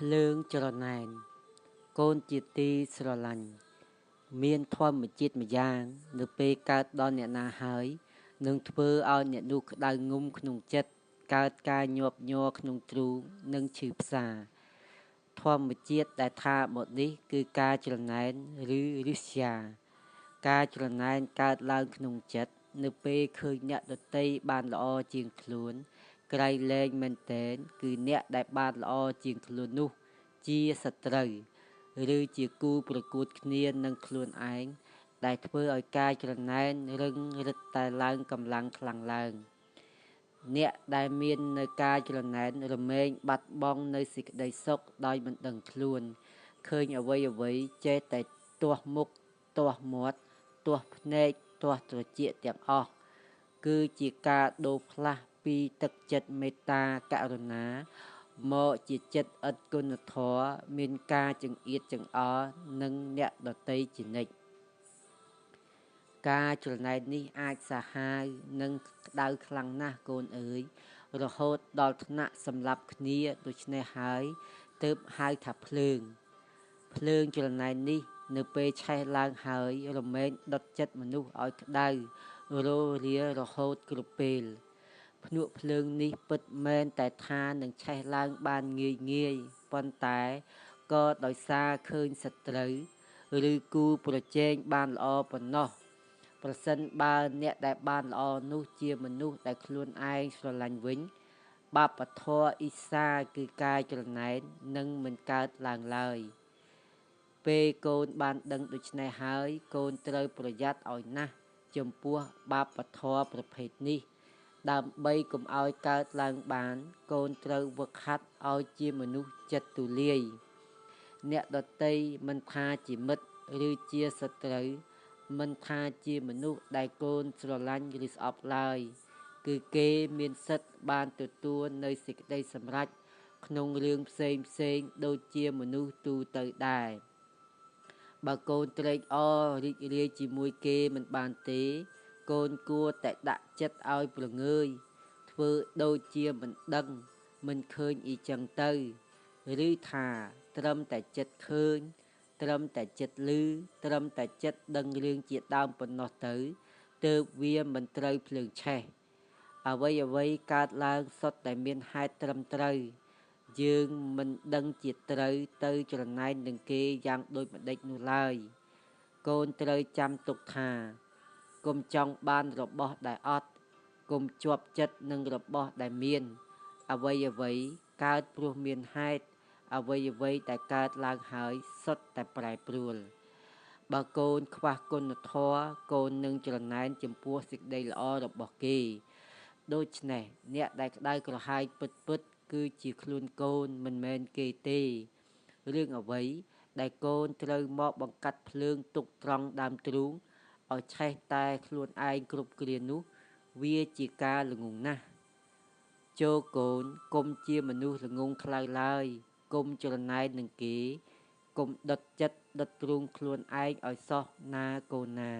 ភ្លើងច្រណែនកូនជាទីស្រឡាញ់មានធម្មជាតិម្យ៉ាងនៅពេលកើតដល់អ្នកណាហើយនឹងធ្វើឲ្យអ្នកនោះក្តៅងំក្នុងចិត្តកើតការញាប់ញ័រក្នុងទ្រូងនិងឈឺផ្សាធម្មជាតិដែលថាមកនេះគឺការច្រណែនឬរិស្យាការច្រណែនកើតឡើងក្នុងចិត្តនៅពេលឃើញអ្នកដទៃបានល្អជាងខ្លួនក្រៃលែងមែនទែនគឺអ្នកដែលបានល្អជាងខ្លួននោះជាសត្រូវឬជាគូប្រកួតគ្នានឹងខ្លួនឯងដែលធ្វើឲ្យការច្រណែនរឹងរឹតតែឡើងកម្លាំងខ្លាំងឡើងអ្នកដែលមាននៅការច្រណែនរមែងបាត់បង់នៅសេចក្តីសុខដោយមិនដឹងខ្លួនឃើញអ្វីអ្វីចេះតែទាស់មុខទាស់មាត់ទាស់ភ្នែកទាស់ត្រចៀកទាំងអស់គឺជាការដូរផ្លាស់ពីទឹកចិត្តមេត្តាករុណាមកជាចិត្តឥតគុណធម៌មានការចង្អៀតចង្អល់នឹងអ្នកដទៃជានិច្ចការច្រណែននេះអាចសាហាវនិងក្តៅខ្លាំងណាស់កូនអើយរហូតដល់ថ្នាក់សម្លាប់គ្នាដូច្នេះហើយទើបហៅថាភ្លើងភ្លើងច្រណែននេះនៅពេលឆេះឡើងហើយរមែងដុតចិត្តមនុស្សឲ្យក្តៅរោរារហូតគ្រប់ពេលភ្នក់ភ្លើងនេះពិតមែនតែថានឹងឆេះឡើងបានងាយងាយប៉ុន្តែក៏ដោយសារឃើញសត្រូវឬគូប្រជែងបានល្អប៉ុណ្ណោះប្រសិនបើអ្នកដែលបានល្អនោះជាមនុស្សដែលខ្លួនឯងស្រឡាញ់វិញបាបធម៌អ៊ីសាគឺការច្រណែននឹងមិនកើតឡើងឡើយពេលកូនបានដឹងដូច្នេះហើយកូនត្រូវប្រយ័ត្នឲ្យណាស់ចំពោះបាបធម៌ប្រភេទនេះដើម្បីកុំឲ្យកើតឡើងបានកូនត្រូវវឹកហាត់ឲ្យជាមនុស្សចិត្តទូលាយអ្នកដទៃមិនថាជាមិត្តឬជាសត្រូវមិនថាជាមនុស្សដែលកូនស្រឡាញ់ឬស្អប់ឡើយគឺគេមានសិទ្ធិបានទទួលនៅសេចក្តីសម្រេចក្នុងរឿងផ្សេងផ្សេងដូចជាមនុស្សទូទៅដែរបើកូនត្រេកអររីករាយជាមួយគេមិនបានទេកូនគួរតែដាក់ចិត្តឲ្យព្រងើយធ្វើដូចជាមិនដឹងមិនឃើញអីចឹងទៅឬថាត្រឹមតែចិត្តឃើញត្រឹមតែចិត្តឮត្រឹមតែចិត្តដឹងរឿងជាដើមប៉ុណ្ណោះទៅទើបវាមិនត្រូវភ្លើងឆេះអ្វីអ្វីកើតឡើងសុទ្ធតែមានហេតុត្រឹមត្រូវយើងមិនដឹងជាត្រូវទៅច្រណែននឹងគេយ៉ាងដូចម្ដេចនោះឡើយកូនត្រូវចាំទុកថាកុំចង់បានរបស់ដែលអត់កុំជាប់ចិត្តនឹងរបស់ដែលមានអ្វីអ្វីកើតព្រោះមានហេតុអ្វីអ្វីដែលកើតឡើងហើយសុទ្ធតែប្រែប្រួលបើកូនខ្វះគុណធម៌កូននឹងច្រណែនចំពោះសេចក្តីល្អរបស់គេដូច្នេះអ្នកដែលក្តៅក្រហាយពិតពិតគឺជាខ្លួនកូនមិនមែនគេទេរឿងអ្វីដែលកូនត្រូវមកបង្កាត់ភ្លើងទុកត្រង់ដើមទ្រូងឲ្យឆេះតែខ្លួនឯងគ្រប់គ្រានោះវាជាការល្ងង់ណាស់ចូលកូនកុំជាមនុស្សល្ងង់ខ្លៅឡើយកុំច្រណែននឹងគេកុំដុតចិត្តដុតទ្រូងខ្លួនឯងឲ្យសោះណាកូនណា